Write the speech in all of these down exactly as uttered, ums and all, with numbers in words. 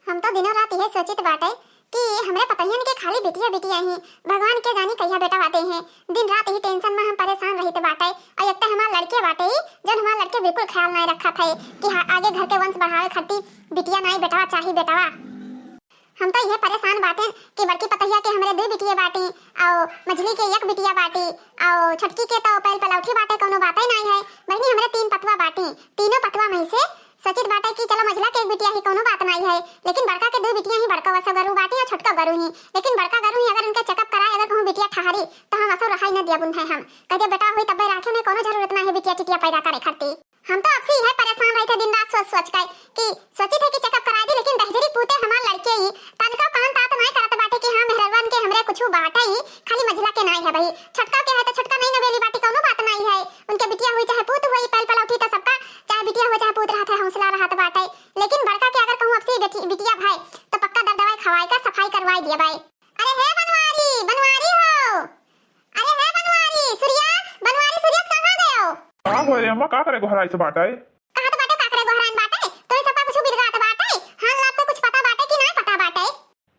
हम तो दिनों रात इहे सोचित बाटे कि हमरे पतोहियन के खाली बिटिया बिटिया ही, भगवान के जानी कहिया बेटवा देहे। दिन रात इही tension में हम परेशान रहित बाटे। और एक तो हमार लड़के बाटे ही, जौन हमार लड़के बिल्कुल ख्याल नाई रखत है कि हा-, आगे घर के वंश बढ़ावे खातिर बिटिया नाई बेटवा चाही बेटवा। हम तो इहे परेशान बाटे कि बड़की पतोहिया के हमरे दुई बिटिये बाटी, और मझली के एक बिटिया बाटी, और छोटकी के तो पैल पलौठी बाटे, कौनो बाते नाई है। बहिनी, हमरे तीन पतवा बाटी, तीनों पतवा में से सोचित बाटे कि चलो मझला के एक बिटिया ही, कौनो बात नाई है, लेकिन बड़का के दुई बिटिया ही, बड़का वसो गरू बाटी और छोटका गरू ही, लेकिन बड़का गरू ही अगर उनके checkup कराए, अगर कहूँ बिटिया ठहरी तो हम असो रहाई न दिया बुन है। हम कह दिया बेटा हुई तब्बे राखे में, कौनो जरूरत नाई है बिटिया टिटिया पैदा करे खातिर। हम तो अबसे इहे परेशान रहित है दिन रात सोच सोच के कि सोचित है कि checkup कराए दी, लेकिन दहिजरी पूते हमार लड़के ही तनका कान तात नाई करत बाटे कि हाँ, मेहररुअन के हमरे कुछ बाटे ही, खाली मझिला के नाई है भाई। छोटका के है तो छोटका नाई नवेली बाटी, कौनो बात नाई है। उनके बिटिया हुई चाहे पूत हुई, पैल पलौठी तो सबका, चाहे बिटिया हुई चाहे पूत रहत है, हौसला रहत बाटे। लेकिन बड़का के अगर कहूँ अबसे बेटी, बिटिया भाई तो पक्का दर दवाई खवाए का सफाई करवाए दिया भाई। अरे हे बनवारी, बनवारी हो, अरे हे बनवारी, सूर्यास, बनवारी सूर्यास कहाँ गए हो? का हो रे अम्मा, का करे गोहराइस बाटे? कहत बाटे का करे गोहराइन बाटे? तोही सबका कुछ बिलगात बाटे? हाल लाभ के कुछ पता बाटे कि नाई पता बाटे?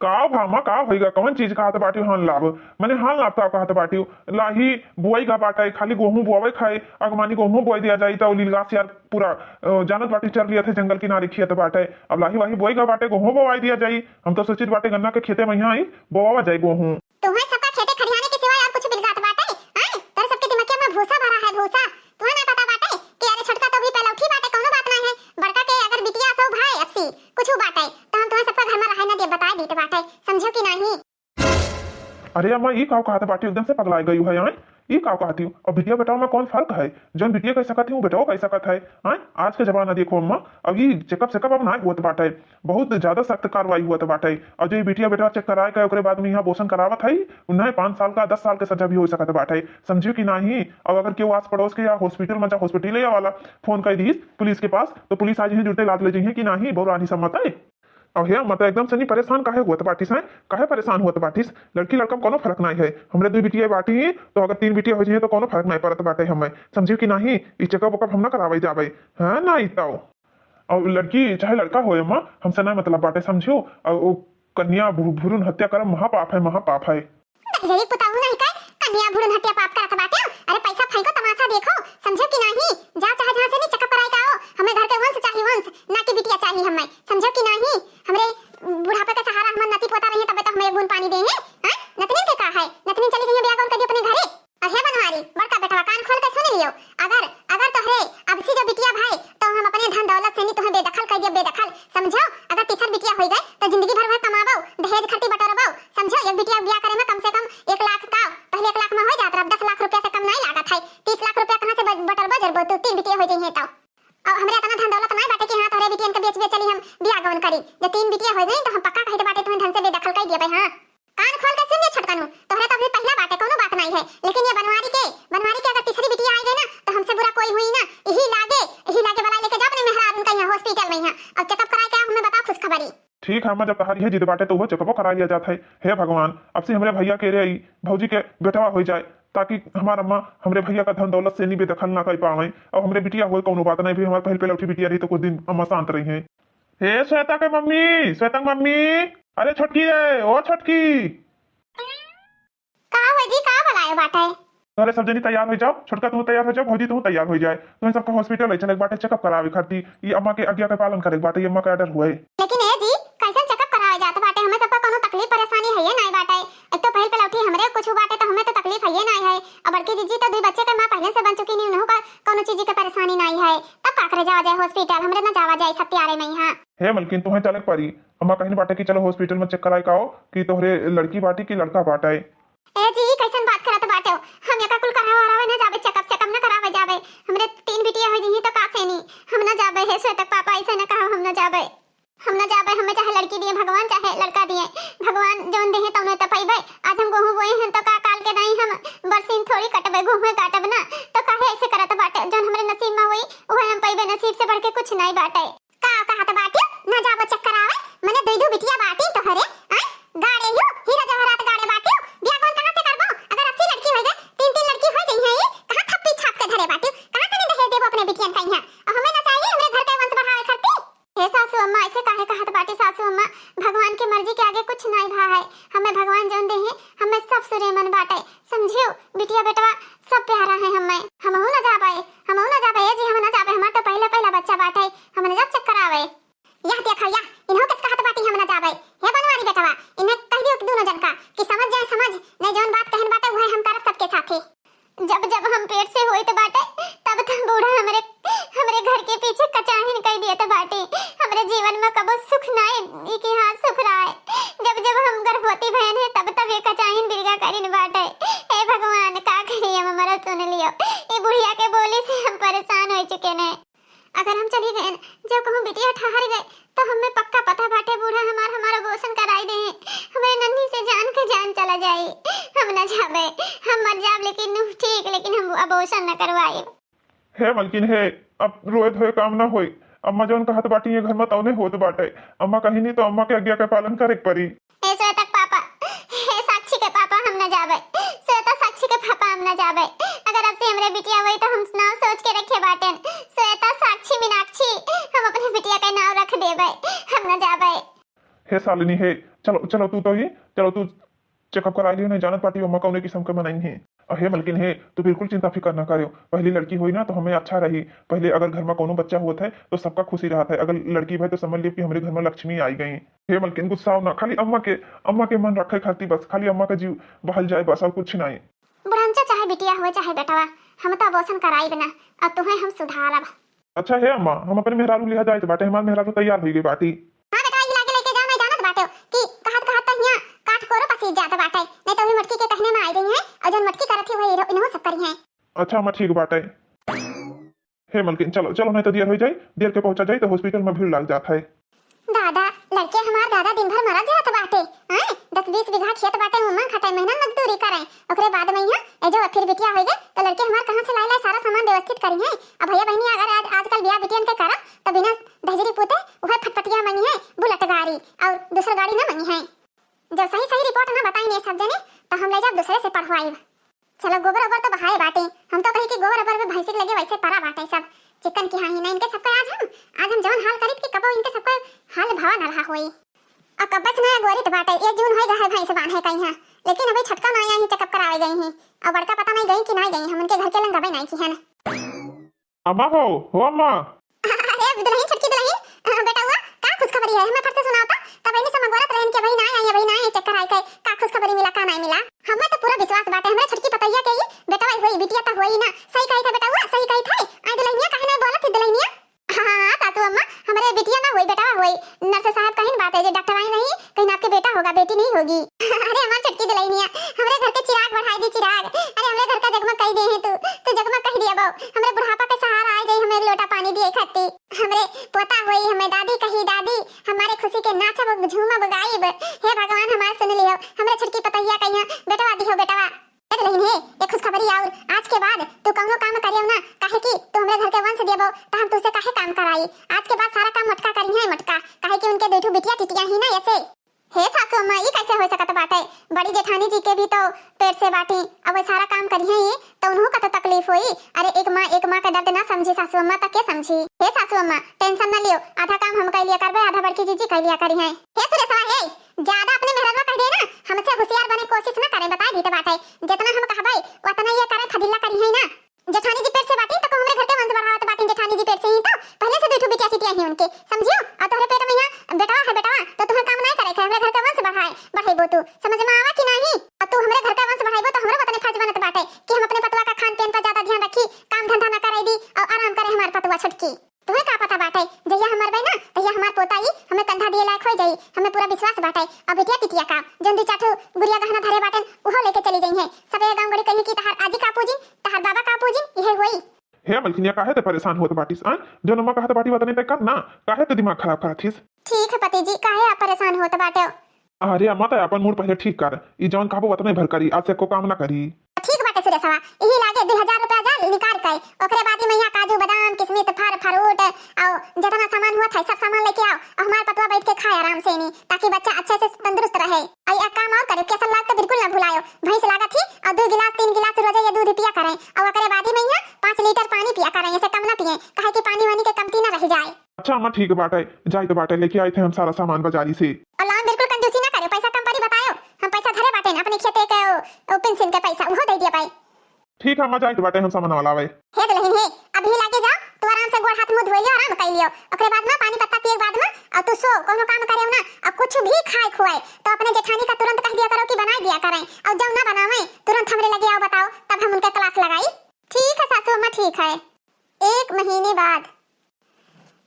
का भा अम्मा, का होइगा? कौन चीज कहत बाटे हाल लाभ? मने हाल लाभ का कहत बाटे? लाही बोआई गा बाटे, खाली गोहूँ बोआवे खाए, अगमानी गोहूँ बोआई दिया जाई त लीलगास यार पूरा, अ, जानत बाटे चर लिया थे जंगल किनारे खेत बाटे। अब लाही वाही बोआई गा बाटे, गोहूँ बोआई दिया जाई। हम तो सोचित बाटे गन्ना के खेते में यहाँ आई बोआवा जाए गोहूँ। तुम्हें सबका खेते खरिहाने के सिवाय और कुछ बिलगात बाटे? आय, तोरे सबके दिमागिया में भूसा भरा है, भूसा। तुम्हें ना पता बाटे कि अरे छोटका तो भी पहलौठी बाटे, कौनो बात ना है। बड़का के अगर बिटिया सो भाई अबसी कुछ बाटे, तो हम तुम्हें सबका घर में रहे ना दे, बताए दीत बाटे, समझो कि नहीं? अरे अम्मा, ई का कहत बाटी? एकदम से पगलाए गई है, आय? ई का कहती हूँ? अब बिटिया बेटा में कौन फर्क है? जौन बिटिया कह सकत हूँ, बेटाओ कह सकत है, आय? आज के जमाना देखो अम्मा, अब ई checkup सेकअप अब ना होत बाटे। बहुत ज्यादा सख्त कार्रवाई हुआ बाटे। और जो ये बिटिया बेटवा check कराए के ओकरे बाद में यहाँ abortion करावत है, उन्हें पाँच साल का, दस साल के सजा भी हो सकत बाटे, समझियो कि नाही। और अगर केहू आस पड़ोस के या hospital में, चाहे hospital वाला phone कर दीस पुलिस के पास, तो पुलिस आज यहीं जुड़ते लाद ले जइहे कि नाही, बहुरानी सम्मत है। और हे अम्मा, तो एकदम से नहीं परेशान काहे हुआ बाटिस हैं? काहे परेशान हुआ बाटिस? लड़की लड़का में कोनो फर्क नहीं है। हमरे दो बिटिया बाटी हैं, तो अगर तीन बिटिया हो जाइए तो कोनो फर्क नहीं पड़त बाटे हमें, समझियो कि नाही। ई checkup वेकअप हम ना करावे जावे, हाँ ना, ई तो। और लड़की चाहे लड़का होए अम्मा, हमसे ना मतलब बाटे, समझो। और वो कन्या भ्रू-, भ्रूण हत्या करब महापाप है, महापाप है। दहिजरी पुताऊ नहीं का कन्या भ्रूण हत्या पाप करत बाटे? अरे पैसा फेंको, तमाशा देखो, समझो कि नाही? जा चाहे जहाँ से नहीं checkup कराए का आओ, हमें घर के वंश चाही वंश, ना कि बिटिया चाही हमें, समझो कि नाही? हमरे बुढ़ापे का सहारा हमार नाती पोता रही तबे तो हमें एक बूंद पानी देहे, हाँ? नतनी के का है? नतनी चली जइहे ब्याह कर दी अपने घरे। अहे बनवारी, बड़का बेटवा कान खोल के सुन लियो, अगर, अगर तोहरे अबसी जो बिटिया भाई, तो हम अपने धन दौलत से नहीं तोहे बेदखल कर दिया, बेदखल, समझो? अगर तीसर बिटिया हो गए, तो जिंदगी भर वह कमाबो, दहेज खर्ची बटोरबो, समझो? एक बिटिया बियाह करे में कम से कम एक लाख का, पहले एक लाख में हो जात रहा, अब दस लाख रुपया से कम नहीं लागत है। तीस लाख रुपया कहाँ से बट-, बटोरबो, जरबो तू, तीन बिटिया हो जाइए तो। अब हमरे इतना धन दौलत नहीं बाटे कि हाँ, तोहरे बिटियन के बेच बेच चली हम बियाह गवन करी। जब तीन बिटिया हो गई, तो हम पक्का कहित बाटे, तुम्हें धन से बेदखल कर दिया भाई, हाँ। कान खोल के सुन ले छोटकनू, तोहरे तो अभी पहला बाटे, कोनो बात नहीं है, लेकिन ये बनवारी के, बनवारी के अगर तीसरी बिटिया आ गई ना, तो हमसे बुरा कोई हुई ना। यही लागे, यही लागे बलाई लेके जा अपने मेहरारून का यहाँ hospital में यहाँ, और checkup करा के आओ, हमें बताओ खुशखबरी। ठीक है अम्मा, जब तहारी है जिद बाटे तो वो checkup करा लिया जात है। हे भगवान, अबसी हमरे भैया के रे ई भौजी के बेटवा हो जाए, ताकि हमार अम्मा हमरे भैया का धन दौलत से नहीं बेदखल ना कर पावे, और हमरे बिटिया होए कोनो बात नहीं, भी हमार पहल पहलौठी बिटिया रही तो कुछ दिन अम्मा शांत रही है। हे श्वेता के मम्मी, श्वेता के मम्मी, अरे छोटकी रे, ओ छोटकी। का हुआ जी, का बुलाए बाटे? अरे सब जनी तैयार हो जाओ, छोटका तू तैयार हो जाओ, भौजी तू तैयार हो जाए, तुम्हें सबका hospital ले चले बाटे checkup करावे खातिर। ये अम्मा के आज्ञा के पालन करे बाटे, ये अम्मा का order हुआ है। लेकिन ए जी, कैसन checkup करावे जात बाटे? हमें सबका कोनो तकलीफ परेशानी है ये नहीं बाटे। एक तो पहल पहलौठी हमरे कुछ बाटे तो हमें तो तकलीफ है ये नहीं है। अब बड़की जीजी तो दुई बच्चे के माँ पहले से बन चुकी नहीं, उन्हों का कोनो चीज के परेशानी नहीं है। तब का करे जावा जाए hospital, हमरे ना जावा जाए सत्यारे में यहाँ। हे मलकिन, तुम्हें चले के पड़ी। अम्मा कहिन बाटे कि चलो hospital में check कराए का आओ कि तोहरे लड़की बाटी कि लड़का बाटे। ए जी, ई कैसन बात करत बाटे? हम एका कुल करावे वरावे ना जाबे, checkup सेकअप ना करावे जाबे। हमरे तीन बिटिया हो जइहीं तो का सेनी? हम ना जाबे, हे श्वेतक पापा, ऐसे ना कहो, हम ना जाबे। हम ना जाबे, हमें चाहे लड़की दिए भगवान, चाहे लड़का दिए भगवान, जौन दिए तौने तो पइबे। आज हम गोहूँ बोए हैं तो का काल के दाई हम बरसीन थोड़ी कटबे, गोहूँ काटब ना। तो काहे ऐसे करत बाटे? जौन हमरे नसीब में होई, उहे हम पइबे, नसीब से बढ़ के कुछ नहीं बाटे। का कहत बाटियो? ना जाबो check करावे? मने दुई दू बिटिया बाटी तोहरे, आय? गाड़े यू, हीरा जवाहरात गाड़े बाटियो। बियाह कौन कहाँ से करबो? अगर अस्सी लड़की होई गए, तीन तीन लड़की हो जइहें, ई कहाँ थप्पी छाप के धरे बाटियो? कहाँ से नहीं दहेज देबो अपने बिटियन का यहाँ? और हमें ना चाहिए हमरे घर के वंश बढ़ावे खातिर। हे सासू अम्मा, ऐसे काहे कहत बाटी सासू अम्मा? भगवान के मर्जी के आगे कुछ नाहीं भा है। हमें भगवान जौन देहे, हमें सब सुरे मन बाटे, समझियो? बिटिया बेटवा सब प्यारा है हमें। हमहू ना जाबे, हमहू ना जाबे, ए जी, हम ना जाबे, हमार तो पहले पहला बच्चा बाटे, हम ना जाब चेक करावे। यह देखा, यह इन्हों के कहत बाटी हम ना जाबे। हे बनवारी बेटवा, इन्हें कह दियो कि दोनों जन का कि समझ जाए समझ, नहीं जौन बात कहन बाटे वह हम करब सबके साथे। जब जब हम पेट से होइत बाटे, तब तब बूढ़ा हमरे, हमरे घर के पीछे कचाहिन कई दियत बाटे। हमरे जीवन में कबो सुख नाय, ई के हाथ सुख रहा है। जब जब हम गर्भवती भयन है, तब तब ये कचाहिन बिरगा करिन बाटे। हे भगवान, का करी हम, हमारा सुन लियो। ई बुढ़िया के बोली से हम परेशान हो चुके ने। अगर हम चली गए, जब कहूँ बिटिया ठहर गए, तो हमें पक्का पता बाटे बूढ़ा हमार, हमार abortion कराई दे। हमरे नन्ही से जान के जान चला जाई। हम ना जाबे, हम मर जाब, लेकिन ठीक, लेकिन हम abortion ना करवाई। हे मलकिन हे, अब रोए धोए काम ना होई। अम्मा जौन कहत बाटी ये घर में तौने होत बाटे। अम्मा कहीं नहीं तो अम्मा के आज्ञा के पालन करे के पड़ी। हे श्वेता के पापा, हे साक्षी के पापा, हम ना जाबे। श्वेता, साक्षी के पापा, हम ना जाबे। अगर अब से हमरे बिटिया होई तो हम नाव सोच के रखे बाटेन। श्वेता, साक्षी, मीनाक्षी, हम अपने बिटिया के नाव रख देबे। हम ना जाबे। हे शालिनी हे, चलो, चलो तू तो ही, चलो तू checkup कराई लियो, नहीं जानत बाटी अम्मा कौने किस्म के मनई है। अ, हे मलकिन हे, तू बिल्कुल चिंता फिकर ना करियो। पहली लड़की होई ना तो हमें अच्छा रही। पहले अगर घर में कौनो बच्चा होत है तो सबका खुशी रहत है। अगर लड़की भई तो समझ लियो कि हमरे घर में लक्ष्मी आई गई। हे मलकिन, गुस्साओ ना, खाली अम्मा के, अम्मा के मन रखे खातिर बस, खाली अम्मा का जीव बहल जाए बस, और कुछ नहीं। बुढ़नचा चाहे बिटिया होए चाहे बेटवा, हम तो abortion कराइब ना, और तुम्हें हम सुधारब। अच्छा हे अम्मा, हम अपने मेहरारू लिहा जाइत बाटे, हमार मेहरारू तैयार होई गई बाटी। हाँ बेटा, ई लागे लेके जा, मैं जानत बाटे कि कहत कहत तो हियाँ काठ कोरो पसीज जात बाटे, नहीं तो अभी मोटकी के कहने में आई रही है, और जौन मोटकी करत ही वही इन्हों सब करी है। अच्छा अम्मा, ठीक बाटे। हे मलकिन, चलो चलो, नहीं तो देर हो जाई, देर के पहुँचा जाई तो hospital में भीड़ लग जात है। दादा, लड़के हमार दादा दिन भर मरत जात बाटे, हैं? दस बीस बीघा खेत बाटे, ओमा खटाई मेहनत मजदूरी करे, ओकरे बाद में यहाँ ए जो फिर बिटिया होई गए तो लड़के हमार कहाँ से लाई लाई सारा सामान व्यवस्थित करी है। अब भैया बहनी अगर आज, आजकल बियाह बिटियन के करब तो बिना दहेजरी पूते उहे फटफटिया मंगी है, बुलेट गाड़ी, और दूसर गाड़ी ना मंगी है। जब सही सही रिपोर्ट ना बताई ने सब जने तो हम ले जाब दूसरे से पढ़वाई। चलो, गोबर ओबर तो बहाए बाटे। हम तो कही कि गोबर ओबर में भैंसी के लगे वैसे परा बाटे सब। चिकन की हाँ ही ना इनके सबका आज हम, आज हम जौन हाल करीब कि कबो इनके सबका हाल भवा नलहा होई। और कब्बे से नया गोरित बाटे, एक जून होई गए भैंस बांधे कहीं है, लेकिन अभी छटका ना आई ही checkup करावे गई ही, और बड़का पता नहीं गई कि नहीं गई, हम उनके घर के लंग गबे नहीं की है। अम्मा हो, हो अम्मा। अरे दुल्हन, छोटकी दुल्हन, अ, बेटा हुआ, का खुशखबरी है? हमें फट से सुनाओ तो। तब इन्हीं सब गोरत रहन के भाई ना आई, भाई ना आई, चक्कर आई के, का खुशखबरी मिला, का नहीं मिला? हमें तो पूरा विश्वास बाटे, हमरे छोटकी पतैया के ही बेटवा होई, बिटिया तो होई ना। सही कही था बेटा हुआ, सही कही था। आई दुल्हनिया, काहे नहीं बोलत थी दुल्हनिया? हाँ, हाँ, हाँ, सासू अम्मा, हमरे बिटिया ना होई, बेटवा होई। नर्स साहब कहिन बात है, जे डॉक्टर आई नहीं, कहिन आपके बेटा होगा, बेटी नहीं होगी। अरे हमार छोटकी दुल्हनिया, हमरे घर के चिराग बढ़ाई दी चिराग। अरे हमरे घर का जगमग कई दे है तू, तू जगमग कई दिया बहू। हमरे बुढ़ापा के सहारा आई जाई, हमें एक लोटा पानी दिए खाती। हमरे पोता होई, हमें दादी कही दादी, हमारे खुशी के नाचब झूमब गाइब। हे भगवान हमार सुन लियो, हमरे छोटकी पतैया कहिया बेटवा दिहो बेटवा। ए दुल्हन हे, एक खुशखबरी और, आज के बाद तू कौनो काम करियो ना, काहे कि तू हमरे घर के वंश देबो, त हम तुझसे काहे काम कराई? आज के बाद सारा काम मोटका करी है मोटका, काहे कि उनके दो ठो बिटिया टिटिया ही ना ऐसे। हे सासू अम्मा, ई कैसे हो सकत बाटे? बड़ी जेठानी जी के भी तो पेट से बाटी, अब वो सारा काम करी है ये, तो उन्हों का तो तकलीफ होई। अरे एक माँ, एक माँ का दर्द ना समझी सासू अम्मा, तो के समझी? हे सासू अम्मा, tension ना लियो, आधा काम हम कर लिया करबे, आधा बड़की जीजी कर लिया करी है। हे सुरेशवा, हे, ज्यादा अपने मेहरवा कह दे ना, हमसे होशियार बने कोशिश ना करे, बताए दी तो बाटे, जितना हम कहबे उतना ये करे, फजीला करी है ना। जेठानी जी पेट से बाटी तो हमरे घर के वंश बढ़ावत बाटी, जेठानी जी पेट से ही तो पहले से दो ठो बिटिया सिटिया ही उनके, समझियो? और तोहरे पेट में यहाँ बेटवा है बेटवा, तो तुम्हें काम नहीं करे के, हमरे घर के वंश बढ़ाए, बढ़ेबो तू, समझ में आवा कि नहीं? और तू हमरे घर के वंश बढ़ाइबो तो हमरो वतने फर्ज बनत बाटे कि हम अपने पतवा का खान पीन पर ज्यादा ध्यान रखी, काम धंधा ना करे दी और आराम करे हमार पतवा छोटकी। तुहे का पता बाटे, जहिया हम मरबे ना, तहिया हमार पोता ई हमें कंधा दिए लायक हो जाई। हमें पूरा विश्वास बाटे। अब बिटिया टिटिया का, जौन दू चार ठो गुड़िया गहना धरे बाटेन, उहो लेके चली जाई हैं। सबे गाँव गड़ी कहीं कि तहार आजी का पूजिन, तहार बाबा का पूजिन, इहे होई। हे मलकिनिया, काहे ते परेशान होत बाटिस, आ? जौन अम्मा कहत बाटी, वतने ते कर ना, काहे ते दिमाग खराब करत हिस? ठीक है पति जी, काहे आप परेशान होत बाटे? अरे अम्मा, तै आपन मूड पहिले ठीक कर। ई जवन कहबो वतने भर करी, आज से एको काम ना करी। ठीक बाटे सुरेशवा, इही लागे दुई हजार रुपया जा निकाल के, ओकरे बाद ही मैया काजू, बादाम, किशमिश, फर, फ्रूट, और जितना सामान हुआ था, सब सामान लेके आओ, और हमार पतवा बैठ के खाए आराम से इनी, ताकि बच्चा अच्छे से तंदुरुस्त रहे। और एक काम और करो, केसर लाग तो बिल्कुल ना भुलायो, भैंस लागत ही, और दो गिलास, तीन गिलास रोजे ये दूध पिया करें, और ओकरे बाद ही मैया पाँच लीटर पानी पिया करें, ऐसे कम ना पिए, काहे कि पानी वानी के कमती ना रह जाए। अच्छा अम्मा, ठीक बाटे, जाइत बाटे, लेके आइत है हम सारा सामान बाजारी से। अउर लाओ, बिल्कुल कंजूसी ना करेउ, पैसा कम परी बतायो, हम पैसा धरे बाटे ना अपने खेते के, ओ, ओ पेंशन के पैसा, उहो दे दिया पाई। ठीक है अम्मा, जाइत बाटे हम सामान वाला आवे। हे दुल्हन हे, अभी लागे जाओ, तू आराम से गोड़ हाथ मुंह धोई लियो, आराम कर लियो, ओकरे बाद में पानी पत्ता पिए के बाद में, अउर तू सो, कोनो काम करे ना, अउर कुछ भी खाए खुआए तो अपने जेठानी का तुरंत कह दिया करो कि बनाए दिया करें, अउर जब ना बनावे तुरंत हमरे लगे आओ बताओ, तब हम उनके क्लास लगाई। ठीक है सासू अम्मा, ठीक है। एक महीने बाद।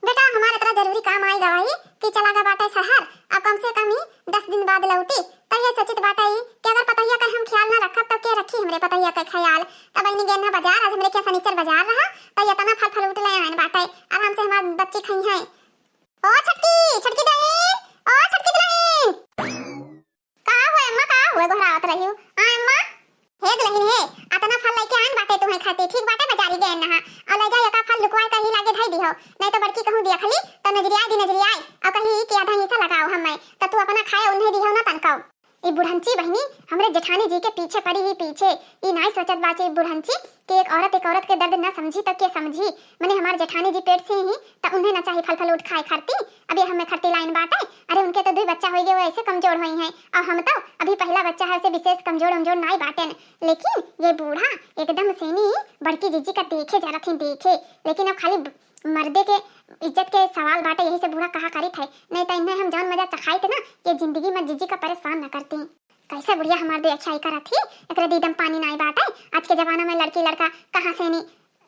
बेटा, हमार इतना जरूरी काम आइ गवा ही कि चला गा बाटे शहर, अब कम से कम ही दस दिन बाद लौटी। तब ये सोचित बाटे ही कि अगर पतोहिया का हम ख्याल ना रखब, तब के रखी हमरे पतोहिया का ख्याल? तब बहिनी गेन ना बाजार, आज हमरे क्या शनिचर बाजार रहा, तो ये इतना फल फ्रूट ले आयन बाटे, आराम से हमार बच्ची खई है। ओ छटकी, छटकी दुल्हन, ओ छटकी दुल्हन। का हुए अम्मा, का हुए गोहरावत रही हो? हाँ अम्मा। हे दुल्हन हे, अतना फल लेके आन बाटे तुम्हें खातिर, ठीक बाटे बाजारी गए नहा, और ले जा एका फल लुकवाए कहीं लागे धई दिहो, नहीं तो बड़की कहूँ दिया खली तो नजरियाए दी नजरियाए, और कहीं कि आधा हिस्सा लगाओ हमें, तो तू अपना खाए उन्हें दिहो ना तनकाओ। ई बुढ़ंची बहिनी हमरे जेठानी जी के पीछे पड़ी ही पीछे, ई नाई सोचत बाची ई बुढ़ंची कि एक औरत एक औरत के दर्द ना समझी तो के समझी। मने हमार जेठानी जी पेट से ही त उन्हें ना चाही फल फ्रूट खाए खाती, अब ये हमें खाती लाइन बाटे। अरे उनके तो दुई बच्चा होई गए, वो ऐसे कमजोर होई हैं, और हम तो अभी पहला बच्चा है, उसे विशेष कमजोर उमजोर नाई बाटेन। लेकिन ये बूढ़ा एकदम से नी बड़की जीजी का देखे जरा थी देखे, लेकिन अब खाली ब-, मर्दे के इज्जत के सवाल बाटे, यही से बूढ़ा कहा करित है, नहीं तो इन्हें हम जौन मजा चखाइत ना, ये जिंदगी में जीजी का परेशान न करती। कैसे बुढ़िया हमार देखिया ही करत ही, एकरे दीदम पानी नाई बाटे। आज के जमाना में लड़की लड़का कहाँ से नी,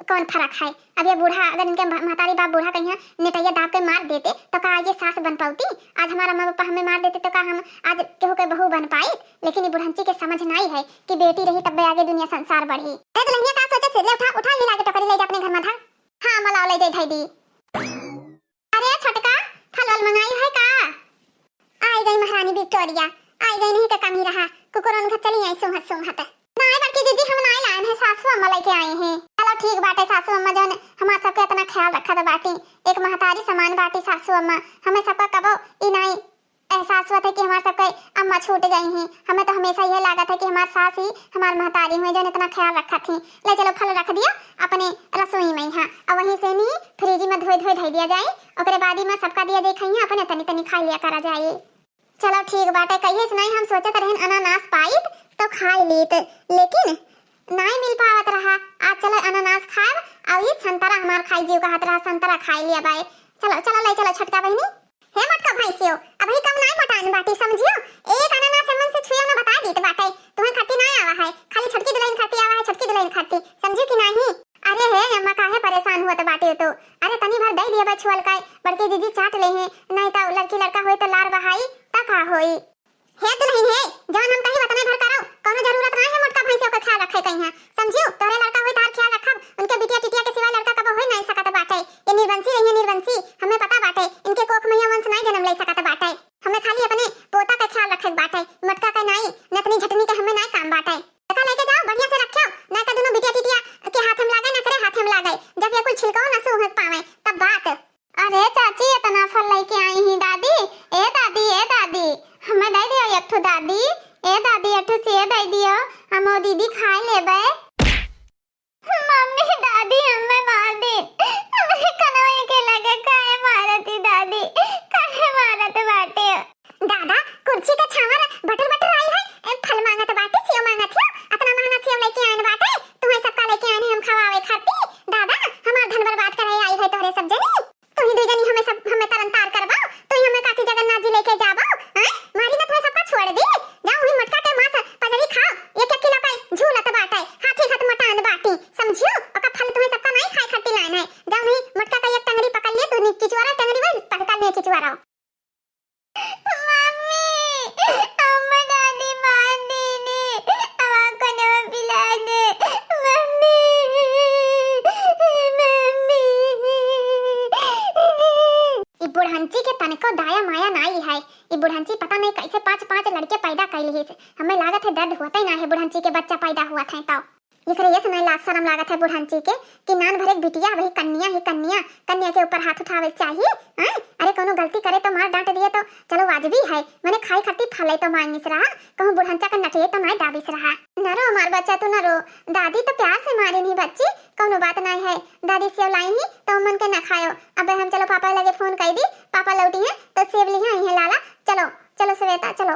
कौन फर्क है? अब ये बूढ़ा, अगर इनके म-, महतारी बाप बूढ़ा कहीं नेटैया दाब के मार देते, तो का आज ये सास बन पाती? आज हमारा अम्मा पापा हमें मार देते, तो का हम आज केहू के बहू बन पाई? लेकिन ये बुढ़ंची के समझ नाई है कि बेटी रही तब आगे दुनिया संसार बढ़ी। ए दुल्हनिया, का सोचे से? ले उठा, उठा, ये लागे टोकरी, ले जा अपने घर में धर। हाँ, अम्मा लाओ, ले जाई धई दी। अरे छोटका, फल वल मंगाई है का? आई गई महारानी विक्टोरिया, आई गई, नहीं तो कमी रहा, कुकुरन घर चली आई सूंघत सूंघत। नाई बड़की दीदी, हम नाई लायन है, सासू अम्मा लेके आई हैं। चलो ठीक बाटे सासू अम्मा, जौन हमार सबके इतना ख्याल रखत बाटी, एक महतारी समान बाटी सासू अम्मा, हमें सबका कबो ई नाई एहसास होत है कि हमार सबके अम्मा छूट गई हैं। हमें तो हमेशा यह लागत है कि हमार सास ही हमार महतारी हुई, जौन इतना ख्याल रखत ही। ले चलो फल रख दिया अपने रसोई में यहाँ, और वहीं से नी फ्रिज में धोए धोए धई दिया जाए, ओकरे बाद ही में सबका दिया दे खइया, अपने तनी तनी खाई लिया करा जाए। चलो ठीक बाटे, कहिए से नाई हम सोचत रहन अनानास पाइत तो खाई लीत, लेकिन नाई मिल पावत रहा। आज चलो अनानास खाब, और ये संतरा हमार खाई जीव कहत रहा, संतरा खाई लिया बाए। चलो चलो ले चलो छोटका बहिनी। हे मोटका भैंसियो, अबही कम नाई मोटान बाटी समझियो, एक अनानास हमन से छुयो ना बता दीत बाटे, तुम्हें खाती नाई आवा है, खाली छोटकी दुल्हन खाती आवा है, छोटकी दुल्हन खाती, समझियो कि नाई? अरे हे अम्मा, काहे परेशान हुआ तो बाटे तो? अरे तनी भर दे दिए बा छुअल का, बड़की दीदी चाट ले हैं, नहीं तो लड़की लड़का होई तो लार बहाई, त का होई? हे दुल्हन हे, जौन हम कही वतने भर करो, कोनो जरूरत ना है मोटका भैंसे ओकर ख्याल रखे कहीं है, समझियो? तोरे लड़का होई तार ख्याल रखब, उनके बिटिया टिटिया के सिवाय लड़का कबो होई नहीं सकत बाटे। ये निर्वंशी रही है निर्वंशी, हमें पता बाटे, इनके कोख में ये वंश नहीं जन्म ले सकत बाटे। हमें खाली अपने पोता का ख्याल रखे बाटे, मोटका का नहीं, नतनी झटनी के हमें नहीं काम बाटे। एका लेके जाओ, बढ़िया से रखियो, ना का दोनों बिटिया टिटिया के हाथ में लागे, ना करे हाथ में लागे। जब ये कुल छिलको ना सूंघ पावे, तब बात। अरे चाची, इतना फल लेके आई ही दादी। ए दादी, ए दादी, हमें दे दियो एक ठो दादी। ए दादी, एक ठो सेब दे दियो, हम वो दीदी खाए लेबे। मम्मी, दादी हमें मार दी। हमरे कनवे के लगे काहे मारती दादी, काहे मारत बाटे? दादा, कुर्सी के छावर बटर बटर आई है, ए, फल मांगत बाटे, सेव मांगत हो, अतना महंगा सेव लेके आयन बाटे, तुम्हें सबका लेके आयन हम खवावे खाती। दादा, हमार धन बर्बाद करे आई है तोहरे सब जनी। तुही दुई जनी हमें सब, हमें तरन तार करबो, तुही हमें काशी जगन्नाथ जी लेके जाबो, हैं? मारी ना तुम्हें सबका छोड़ दी। जाओ वही मटका के मांस पजरी खाओ, एक एक किलो का झूलत बाटे, हाथी हाथ मोटान बाटी, समझियो? ओका फल तुम्हें सबका नहीं खाए खाती लायन है। जाओ वही मटका का एक टंगरी पकड़ लिए, तू नी चिचुआरा टंगरी वही पकड़ लिए चिचुआरा। मम्मी, अम्मा दादी मार देने, अब आपको दवा पिला दे। मम्मी, मम्मी। ई बुढ़ंची के तनिको दाया माया नाई है। ई बुढ़ंची पता नहीं कैसे पांच पांच लड़के पैदा कैली है। हमें लागत है दर्द होता ही ना है बुढ़ंची के बच्चा पैदा हुआ था तो। एकरे ये से नहीं लाज शरम लागत है बुढ़ंची के कि नान भरे के बिटिया, वही कन्या ही कन्या, कन्या के ऊपर हाथ उठावे चाहिए, हैं? अरे कौनो गलती करे तो मार डांट दिए तो चलो वाजिबी है, मने खाई खातिर फले तो मांगिस रहा, कहूँ बुढ़ंचा का नटिए तो नहीं दाबिस रहा। न रो हमार बच्चा, तू न रो, दादी तो प्यार से मारी नहीं बच्ची, कौनो बात नहीं है। दादी सेव लाई ही तो मन के न खायो। अबे हम चलो पापा लगे फोन कर दी, पापा लौटी हैं तो सेव लिया ही है लाला। चलो चलो श्वेता चलो।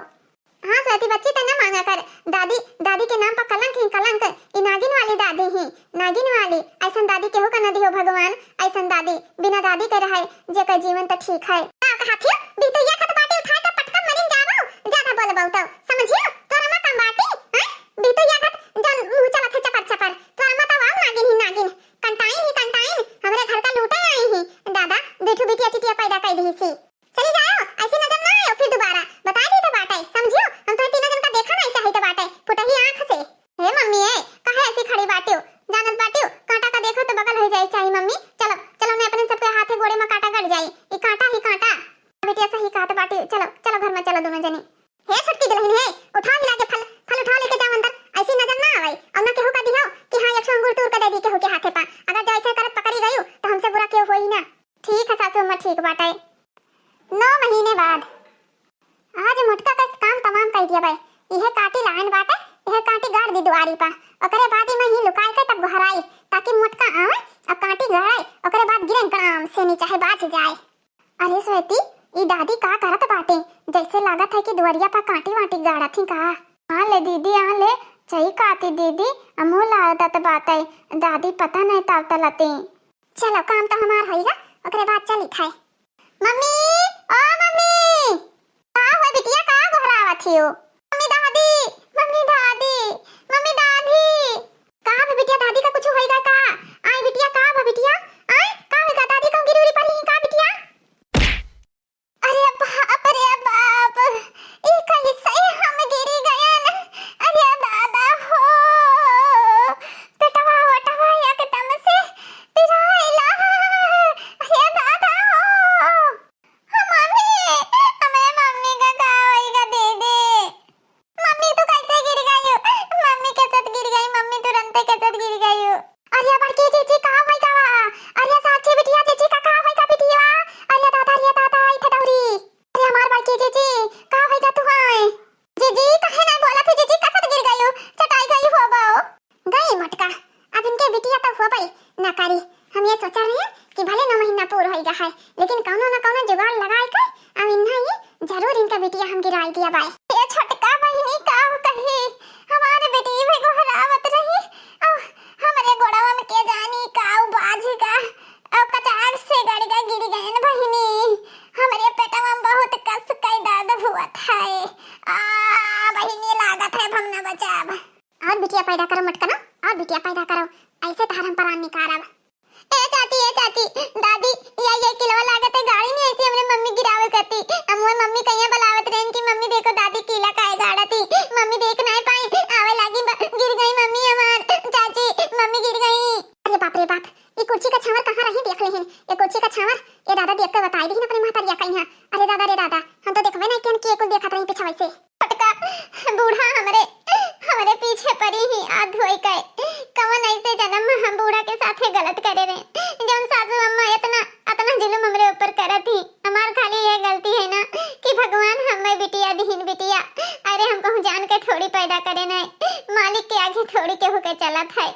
हाँ श्वेती बच्ची, ते न मांगा कर, दादी, दादी के नाम पर कलंक ही कलंक, ई नागिन वाली दादी ही, नागिन वाली। ऐसन दादी केहू का न दिहो भगवान, ऐसन दादी, बिना दादी के रहे जेकर जीवन त ठीक है। का कहा थी? बिटुइया खत बाटे उठाए के पटका मरिन जाबो, ज्यादा बोलबो तो, समझियो? तोरा मा कम बाटी, हैं? बिटुइया खत जन मुंह चलत है चपर चपर, तोरा मा तो आऊ नागिन ही नागिन, कंटाइन ही कंटाइन, हमरे घर का लूटे आई ही। दादा, दू ठो बिटिया टिटिया पैदा कर दी सी। चली जाओ, ऐसी नजर ना आयो फिर दोबारा। बता दी तो बाटे, समझियो? हम तो तीनों जन का देखा नहीं चाहिए तो बाटे, फुटही आँख से। हे मम्मी, ए, काहे ऐसी खड़ी बाटियो? जानत बाटियो, कांटा का देखो तो बगल हो जाए चाहिए मम्मी। चलो, चलो, नहीं अपने सबके हाथे गोड़े में कांटा गड़ जाए। ई कांटा ही कांटा। बिटिया सही कहत बाटियो, चलो, चलो घर में चलो दोनों जनी। हे छोटकी दुल्हन हे, उठाओ हिला के फल, फल उठाओ लेके जाओ अंदर, ऐसी नजर ना आवे। और ना केहू का दिहो कि हाँ एक ठो अंगूर तूर के दे दी केहू के हाथे पा। अगर जो ऐसे करत पकड़ी गयू तो हमसे बुरा केहू होई ना। ठीक है सासू अम्मा, ठीक बाटे। नौ महीने बाद आज मोटका का काम तमाम कर दिया भाई। यह काटी लाइन बाटे, यह काटी गाड़ दी दुआरी पा। ओकरे बाद ही मैं ही लुकाई के तब गोहराई, ताकि मोटका आवे और काटी गाड़े, ओकरे बाद गिरे गड़ाम से नीचे है बाज जाए। अरे श्वेती, ई दादी का करत बाटे? जैसे लागत है कि दुआरिया पा काटी वाटी गाड़त ही का। आ ले दीदी, आ ले, सही कहती दीदी, अमू लागत बाटे, दादी पता नहीं तावत लती। चलो, काम तो हमार होइगा, ओकरे बाद चली खाए। मम्मी, ओ मम्मी, का हो बिटिया, का गोहरावत हियो? मम्मी दादी, मम्मी दादी, मम्मी दादी। का बे बिटिया, दादी का कुछ होइगा का? आई बिटिया, का बा बिटिया? आई, का होइगा, दादी कहूँ गिरी उरी पड़ी का बिटिया? अरे बाप रे बाप, ई कैसे हम गिरी गयन? अरे दादा हो, पेटवा वटवा एकदम से पिराइला। अरे दादा हो, मम्मी, हमरे मम्मी का का होइगा दीदी? मम्मी तू कैसे गिर गई? मम्मी के साथ गिर गई, मम्मी तुरंते के साथ गिर गई। अरे बड़की जीजी का होई गवा? अरे साक्षी बिटिया जीजी का का होई गा बिटिया? अरे दादा, अरे दादा, आई थे दौरी। अरे हमार बड़की जीजी का होई गा तू आई? जीजी काहे ना बोला थे जीजी, का साथ गिर गई? चटाई गई हो बो। गई मोटका, अब इनके बिटिया तो हो गई ना करी। हम ये सोचा रहे हैं कि भले नौ महीना पूर होई गा है, लेकिन कौनो ना कौनो जुगाड़ लगाए के अब इन्हें ही जरूर इनका बिटिया हम गिराई दिया बाई। ये छोटका बहिनी का कही, हमारे बेटी भी गोहरावत रही, अब हमरे गोड़वा में के जानी का बाजी का, अब कचाक से गड़ गए, गिर गए न बहिनी। हमरे पेटवा में बहुत कस के दर्द हुआ था। आ बहिनी, लागत है अब हम न बचाब। और बिटिया पैदा करो मटकना, और बिटिया पैदा करो, ऐसे तहार हम परान निकारब। ए चाची, ए चाची, दादी, या ये किलवा लागत है गाड़ी नहीं ऐसी हमरे मम्मी गिरावे करती। हम वो मम्मी कहिया बुलावत रहन कि मम्मी देखो दादी कीला काहे गाड़ती। मम्मी देख नहीं पाई, आवे लागी ब-, गिर गई मम्मी हमार। चाची, मम्मी गिर गई। अरे बाप रे बाप, ये कुर्सी का छावर कहाँ रही देख लेहिन। ये कुर्सी का छावर, ये दादा देख के बताई दीहिन अपने महतरिया कहिया। अरे दादा रे दादा, हम तो देखबे नहीं किहन कि ये कुल देखत रही पीछे से। छोटका बूढ़ा हमरे, हमरे पीछे परी ही हाथ धोई के। कवन ऐसे जन्म में हम बूढ़ा के साथे गलत करे रहे, जौन सासू अम्मा इतना, इतना जुलुम हमरे ऊपर करत ही। हमार खाली ये गलती है ना कि भगवान हमें बिटिया दिहिन बिटिया। अरे हम कहूँ जान के थोड़ी पैदा करे नहीं, मालिक के आगे थोड़ी केहू के चलत है।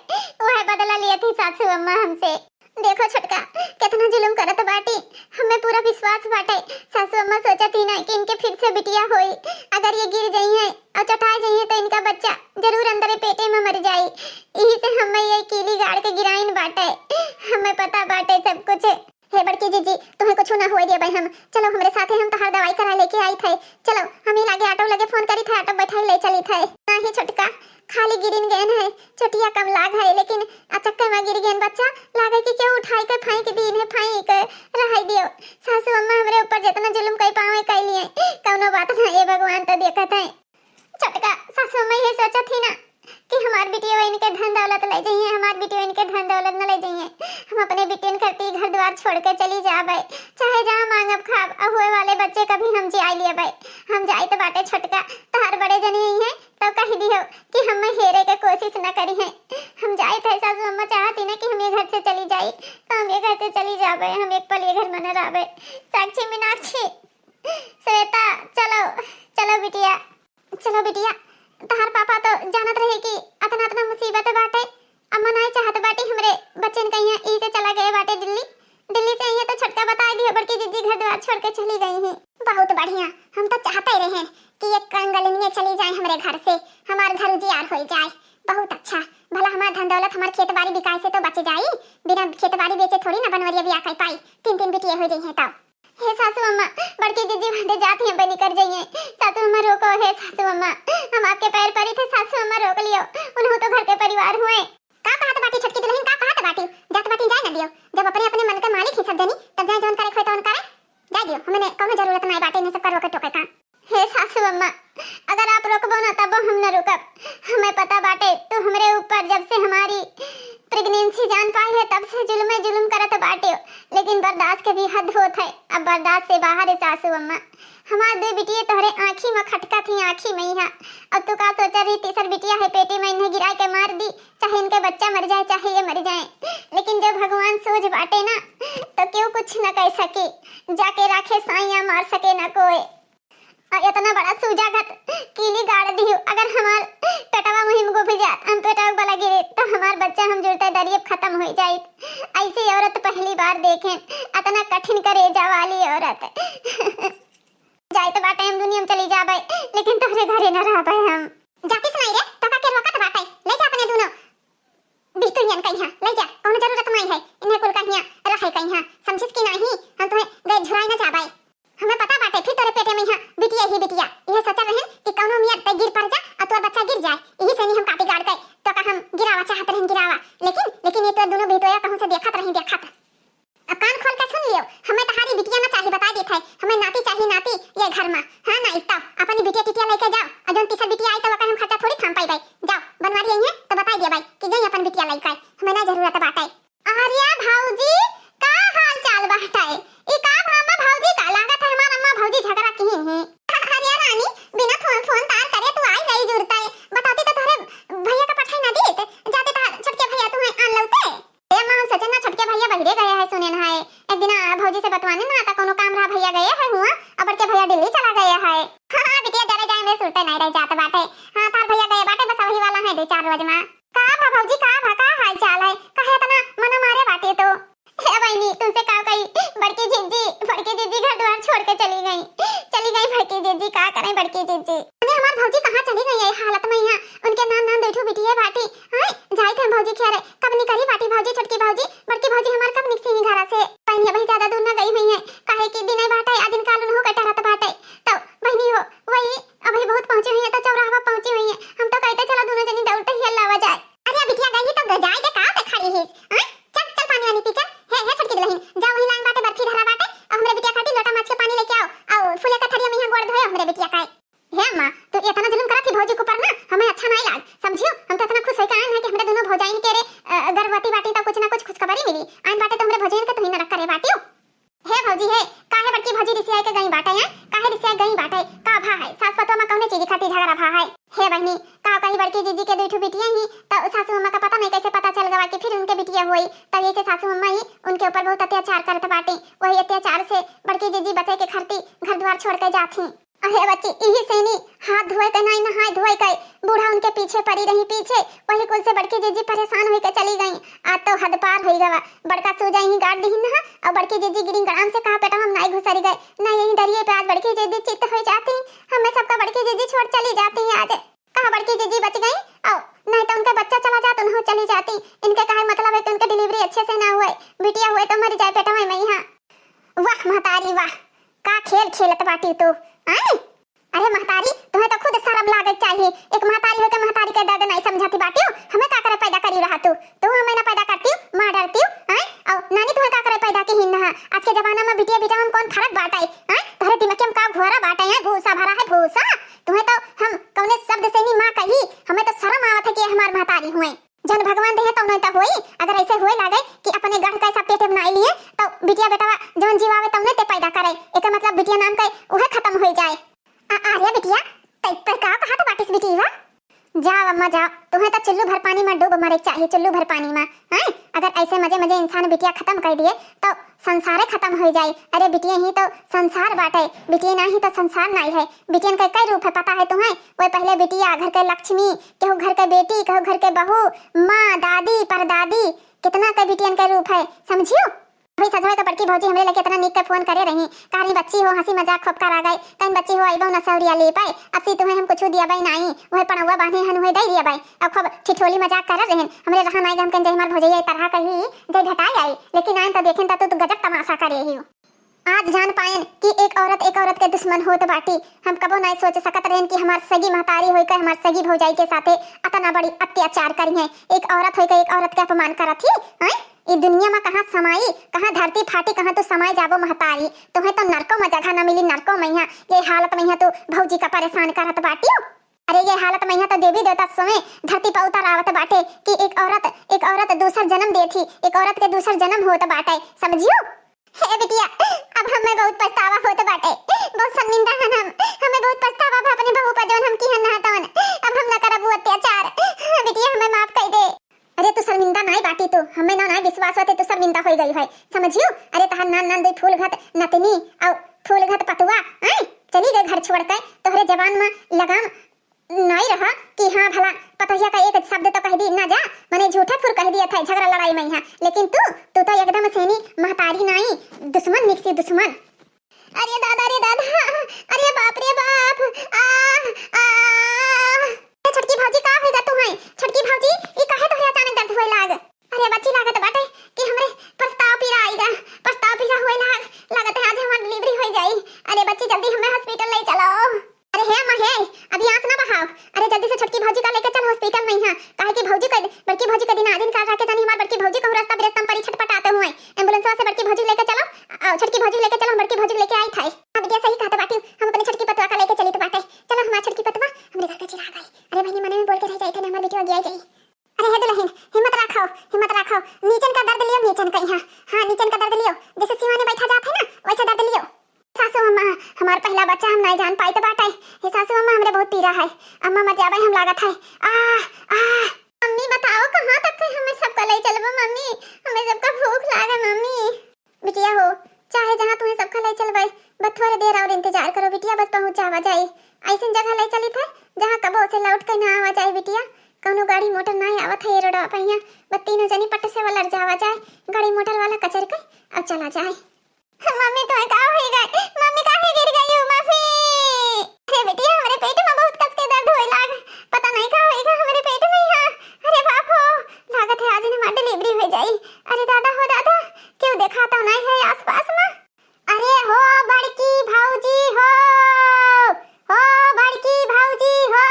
वह बदला लिए थी सासू अम्मा हमसे। देखो छोटका, कितना जुलुम करत बाटी। हमें पूरा विश्वास बाटे। सासू अम्मा सोचत ही ना कि इनके फिर से बिटिया होई। अगर ये गिर जाई हैं और चटाई जाई हैं तो इनका बच्चा जरूर अंदरे पेटे में मर जाई। यही से हमें ये कीली गाड़ के गिराइन बाटे। हमें पता बाटे सब कुछ। हे बड़की जीजी, तुम्हें कुछ ना होए देबै हम। चलो हमरे साथे, हम तोहार दवाई करा लेके आई थे। चलो, हम ही लागे ऑटो लगे फोन करी थे, ऑटो बैठाई ले चली थे। नहीं छोटका, खाली गिरिन गए हैं, चोटिया कम लाग है, लेकिन अचक्के में गिर गए बच्चा, लागे कि केहू उठाई के फेंक दीन है, फेंक रहाई दियो। सासू अम्मा हमरे ऊपर जितना जुल्म कई पावे कई लिए, कौनो बात ना, ये भगवान तो देखत है। छोटका, सासू अम्मा ये सोचत ही ना कि हमार बिटिया इनके धन दौलत ले जाइए, हमार बिटिया इनके धन दौलत न ले जाइए। हम अपने बिटियन करती घर द्वार छोड़ के चली जाबे, चाहे जहाँ मांगब खाब, और हुए वाले बच्चे कभी हम जियाई लेबे। हम जाइत बाटे छोटका, तहार बड़े जने ही हैं, तो कहि दियो कि हमें हेरे के कोशिश न करिहैं। हम जाइत है, सासू अम्मा चाहत ही ना कि हम ये घर से चली जाई, तो हम ये घर से चली जाबे, हम एक पल ये घर में न रहबे। साक्षी, मीनाक्षी, श्वेता, चलो, चलो बिटिया, चलो बिटिया, तोहार पापा तो जानत रहे कि अतना, अतना मुसीबत बाटे। अम्मा नाई चाहत बाटी हमरे बच्चन कहिया, ई से चला गए बाटे दिल्ली। दिल्ली से अइहैं तो छोटका बताइ दियो, बड़की जिज्जी घर द्वार छोड़ के चली गई हैं। बहुत बढ़िया, हम तो चाहते रहे कि एक कंगलनिया चली जाए हमरे घर से, हमार घर उजियार होइ जाए। बहुत अच्छा, भला हमार धन दौलत, हमार खेत बाड़ी बिकाए से तो बच जाई। बिना खेत बाड़ी बेचे थोड़ी ना बनवरिया बियाह कर पाई, तीन तीन बिटिये होइ जइहैं तब। हे सासू अम्मा, बड़की जिज्जी बाटे जात ही, अबे निकर जइहैं। सासू अम्मा रोको, हे सासू अम्मा, हम आपके पैर परी थे, सासू अम्मा रोक लियो, उन्हों तो घर के परिवार हुए। का कहत बाटी छोटकी दुल्हन, का कहत बाटी? जात बाटी जाए ना दियो, जब अपने अपने मन के मालिक ही सब जनी, तब जाए जौन करे खोए तौन करे, जाए दियो, हमें कौनो जरूरत नाई बाटे इन्हें सब का रोके टोके का। हे सासू अम्मा, अगर आप रोकबो ना तबो हम न रुकब। हमें पता बाटे तू हमरे ऊपर जब से हमारी प्रेगनेंसी जान पाई है तब से जुल्मे जुल्म करत बाटे, लेकिन बर्दाश्त के भी हद होत है। अब बर्दाश्त से बाहर है सासू अम्मा। हमार दो बिटिये तोहरे आँखी में खटका थी, आँखी में ही। अब तू का सोचा रही तीसर बिटिया है पेटी में, इन्हें गिरा के मार दी, चाहे इनके बच्चा मर जाए चाहे ये मर जाए, लेकिन जो भगवान सोझ बाटे ना तो क्यों कुछ न कह सके। जाके राखे साइया मार सके ना कोई। और इतना बड़ा सूजा घत कीली गाड़ दियो, अगर हमार पेटवा मुहिम को भी जात, हम पेटवा वाला गिरे तो हमार बच्चा हम जुड़ते दरियब खत्म हो जाइत। ऐसी औरत पहली बार देखें, इतना कठिन करेजा वाली औरत। जाइत बाटे हम दुनिया में चली जाबे, लेकिन तोहरे घरे न रहबे हम। जाती सुनाई रे, तो का के रोकत बाटे? ले जा अपने दोनों बिटुइयन कहिया, ले जा, कौनो जरूरत नाई है इन्हें कुल कहिया रहे कहिया, समझिस कि नाही? हम तुम्हें गए झुराए न जाबे। हमें पता बाटे फिर तोरे पेटे में यहाँ बिटिया ही बिटिया। यह सोचल रहन कि कौनो मियाँ ते गिर पड़ जा और तोर बच्चा गिर जाए, यही से नहीं हम काटी गाड़ के तो का हम गिरावा चाहत रहन गिरावा, लेकिन लेकिन ये तो दोनों बिटोया कहूँ से देखत रही देखत। अब कान खोल के सुन लियो, हमें तहारी बिटिया ना चाही, बता देत है, हमें नाती चाही नाती ये घर में। हाँ ना, इतना अपनी बिटिया टिटिया लेके जाओ, और जौन तीसर बिटिया आई तो ओकर हम खर्चा थोड़ी थाम पाई। जाओ, बनवारी आई है तो बताई दिया भाई कि गई अपन बिटिया लेके, हमें ना जरूरत बाटे। आर्या भौजी, का हाल चाल बाटे? ई का भामा भौजी का लागत है, हमार अम्मा भौजी झगड़ा किहिन ही। आर्या रानी, बिना फोन, फोन तार करे तू आई गई जुड़ता है। बताती तो तोहरे भैया का पठाई ना दीत, जाते तोहर छोटके भैया तू है आन लौते। ए अम्मा, हम सोचन ना छोटके भैया बहिरे गए है, सुनेन है। एक दिन आ, भौजी से बतवाने ना, ता कोनो काम रहा, भैया गए है हुआ, अब बड़के भैया दिल्ली चला गए है। हाँ, हाँ, बिटिया, जरे जाए में सुरते नहीं रह जात बाटे। हाँ, तार भैया गए बाटे, बस वही वाला है दो चार रोज में। का भा भौजी, का भा, का हाल चाल है? काहे इतना मना मारे बाटे तो? हे बहिनी, तुमसे का कही, बड़की जिज्जी, बड़की जिज्जी घर द्वार छोड़ के चली गई, चली गई बड़की जिज्जी, का करें बड़की जिज्जी। अरे हमार भौजी कहाँ चली गई है हालत में यहाँ? उनके नान नान दुइ ठो बिटिये बाटी, हाँ, जाइत है भौजी खियारे, कब निकली बाटी भौजी, छोटकी भौजी, बड़की भौजी हमार कब निकसी ही घरा से? बहिनी अबही ज्यादा दूर न गई हुई है, काहे कि दिन बाटे, आज दिन काल उन्हों का टहरत बाटे। तो बहिनी हो, वही अबही बहुत पहुँची हुई है, तो चौराहा पहुँची हुई है। हम तो कहते चला दोनों जनी दौड़ते ही लावा जाए। अरे बिटिया गई तो ग-, जाए के का पे खड़ी ही? हाँ? चल, चल पानी वानी पी चल। हे, हे छोटकी दुल्हन, जा वही लाइन बाटे, बर्फी धरा बाटे, और हमरे बिटिया खातिर लोटा माछ के पानी लेके आओ, और फूले का थरिया में यहाँ गोड़ धोए हमरे बिटिया का। हे अम्मा, तू इतना जुलुम करत ही भौजी के ऊपर ना, हमें अच्छा नाई लाग, समझियो? हम तो इतना खुश होइके आएन है कि हमरे दोनों भौजाइन के रे, अ, गर्भवती बाटी तो कुछ ना कुछ खुशखबरी मिली। आएन बाटे तो हमरे भौजाइन के तू ही नरक करे बाटियो। हे भौजी हे, काहे बड़की भौजी रिसियाई के गई बाटे हैं? काहे रिसियाई गई बाटे? का भा है? सास पतोह में कौने चीज खातिर झगड़ा भा है? हे बहिनी, का कही बड़की जिज्जी के दुई ठो बिटिया ही, तो सासू अम्मा का पता नहीं कैसे पता चल गवा कि फिर उनके बिटिया होई। तब ये से सासू अम्मा ही उनके ऊपर बहुत अत्याचार करत बाटे। वही अत्याचार से बड़की जिज्जी बचे के खातिर घर द्वार छोड़ के जात ही। अहे बच्ची, इही सेनी हाथ धोए के नाई, नहाए धोए के, बूढ़ा उनके पीछे पड़ी रही पीछे। वही कुल से बड़की जिज्जी परेशान होई के चली गई। आज तो हद पार होई गवा। बड़का सूजा ही गाड़ दिहिन नहा, और बड़की जिज्जी गिरिंगड़ाम से कहा पेटवा में नाई घुसरी गए, ना यही दरिये पे आज बड़की जिज्जी चित्त हो जाती। हमें सबका बड़की जिज्जी छोड़ चली जाती आज। कहा बड़की जिज्जी बच गई, और नहीं तो उनका बच्चा चला जात, उन्हों चली जाती। इनके कहे मतलब है कि उनके डिलीवरी अच्छे से ना हुए, बिटिया हुए तो मर जाए पेटवा में यहाँ। वाह महतारी वाह, का खेल खेलत बाटी तू, आय? अरे महतारी, तुम्हें तो खुद शर्म लागे चाहिए। एक महतारी होके महतारी के दर्द नहीं समझती बाटियो। हमें का करे पैदा करी रहा तू? तू हमें ना पैदा करती, मार डरती, आय? और नानी तुम्हें का करे पैदा की ही ना? आज के जमाना में बिटिया बेटा में कौन फर्क बाटे, आय? तोहरे दिमाग में का घोरा बाटे है, भूसा भरा है भूसा। तुम्हें तो हम कौने शब्द से नहीं माँ कही, हमें तो शर्म आवत है कि हमार महतारी हुए। जन भगवान देहे तौने त होई। अगर ऐसे होए लागे कि अपने गढ़ का सब पेटे बनाई लिए, तो बिटिया बेटवा जौन जीवावे तौने ते पैदा करे, एकर मतलब बिटिया नाम के उहे खत्म होई जाए। आ, अरे बिटिया, तै, तै का कहत बाटिस बिटिया? जाओ, तुहें तो चुल्लू भर पानी में डूब मरे के चाहिए, चुल्लू भर पानी में। हैं? अगर ऐसे मजे मजे इंसान बिटिया खत्म कर दिए तो संसारे खत्म हो जाई। अरे बिटिया ही तो संसार बाटे, बिटिया नाही तो संसार नाही है। बिटियन के कई रूप है पता है तुहें? वही पहले बिटिया, घर के लक्ष्मी, केहू घर के बेटी, केहू घर के बहू, माँ, दादी, परदादी, कितना के बिटियन के रूप है, समझियो? वही सजवे के बड़की भौजी हमरे लगे इतना निक के फोन करे रही, कह रही, "बच्ची हो, हंसी मजाक खूब करा गए, कहीं बच्ची हो, अइबो न सौरिया ले पाए, अब से तुहें हम कुछ दियबे नाई, वह पड़ौआ बांधे हन, वह दे दियबे।" अब खूब ठिठोली मजाक कर रहे हैं, हमरे रहा नाई गम के जे हमार भौजैया तरह कही, जे घटाई आई, लेकिन आइन तो देखें तो तू, तू गजब तमाशा करे ही हो। आज जान पाएन कि एक औरत एक औरत के दुश्मन होत बाटी। हम कबो नाई सोच सकत रहेन कि हमार सगी महतारी होइके हमार सगी भौजाई के साथे अतना बड़ी अत्याचार करी है। एक औरत होइके एक औरत के अपमान करत ही, हैं? ई दुनिया में कहाँ समाई, कहाँ धरती फाटी, कहाँ तू समाई जाबो महतारी। तुहें तो नरको में जगह न मिली, नरको में यहाँ, ये हालत में यहाँ तू भौजी का परेशान करत बाटियो। अरे ये हालत में यहाँ तो देवी देवता समेत धरती पर उतर आवत बाटे कि एक औरत, एक औरत दूसर जन्म देत ही, एक औरत के दूसर जन्म होत बाटे, समझियो? हे बिटिया, अब हमें बहुत पछतावा होत बाटे, बहुत शर्मिंदा हन हम, हमें बहुत पछतावा बा अपने बहू पर जौन हम किहन ना तौन। अब हम ना करब वो अत्याचार। हाँ बिटिया, हमें माफ कर दे। अरे तू शर्मिंदा नाई बाटी तू, हमें ना नाई विश्वास होते तू शर्मिंदा हो गई है, समझियो? अरे तहार नान नान दई फूलघत नतनी और फूलघत पतुआ, हैं? चली गए घर छोड़ के, तोहरे जबान में लगाम नाई रहा कि हाँ भला पतोहिया का एक शब्द तो कह दी ना जा, मने झूठे फुर कह दिया था झगड़ा लड़ाई में यहाँ, लेकिन तू, तू तो एकदम सेनी महतारी नाई, दुश्मन निकसी दुश्मन। अरे दादा रे दादा, अरे बाप रे बाप, आ, आ। ए छोटकी भौजी का होइगा तू है? छोटकी भौजी, ई काहे तोहरे अचानक दर्द होए लाग? अरे बच्ची लागत बाटे कि हमरे प्रस्ताव पीरा आइगा, प्रस्ताव पीरा होए लाग, लागत है आज हमार डिलीवरी हो जाई। अरे बच्ची जल्दी हमें हॉस्पिटल ले चलो। अरे हे अम्मा हे, अभी आंस ना बहाओ। अरे जल्दी से छोटकी भौजी का लेके चल हॉस्पिटल में यहाँ, काहे कि भौजी के, बड़की भौजी के दिन आज इनकार रह के जानी हमार बड़की भौजी कहूँ रास्ता बिरस्ता में परी छटपटाते हुए। एम्बुलेंसवा से बड़की भौजी लेके चलो, आओ छोटकी भौजी लेके चलो, हम बड़की भौजी लेके आई थाई। हाँ बिटिया सही कहत बाटी, हम अपने छोटकी पतवा का लेके चली तो बाटे। चलो हमार छोटकी पतवा, हमरे घर का चिराग आई। अरे बहनी मने में बोल के रह जाई थे ना हमार बिटिया गया जाई। अरे हे दुल्हन, हिम्मत राखो, हिम्मत राखो, नीचन का दर्द लियो, नीचन का यहाँ, हाँ नीचन का दर्द लियो, जैसे सिवाने बैठा जात है ना वैसे दर्द लियो। सासू अम्मा, हमार पहला बच्चा हम नाई जान पाइत बाटे। हे सासू अम्मा, हमरे बहुत पीरा है। अम्मा मर जाबे हम लागत है। आह, आह। मम्मी बताओ कहाँ तक के हमें सबका ले चलबो मम्मी? हमें सबका भूख लागे मम्मी। बिटिया हो, चाहे जहाँ तुम्हें सबका ले चलबे, बस थोड़े देर और इंतजार करो बिटिया, बस पहुँच जावा जाए। ऐसन जगह ले चली थे जहाँ कबो से लौट के ना आवा जाए बिटिया। कौनो गाड़ी मोटर ना आवत है ये रोडवा पे यहाँ, बस तीनों जनी पट से वलर जावा जाए, गाड़ी मोटर वाला कचर के और चला जाए। मम्मी, तोहे का होई गए? मम्मी, काहे गिर गई हो, मम्मी? अरे बिटिया, हमरे पेट में बहुत कस के दर्द होए लाग। पता नहीं का होई गए हमरे पेट में यहाँ। अरे बाप हो, लागत है आज हमार डिलीवरी हो जाई। अरे दादा हो दादा, क्यों देखा तो नहीं है आसपास में? अरे हो बड़की भौजी हो, हो बड़की भौजी हो।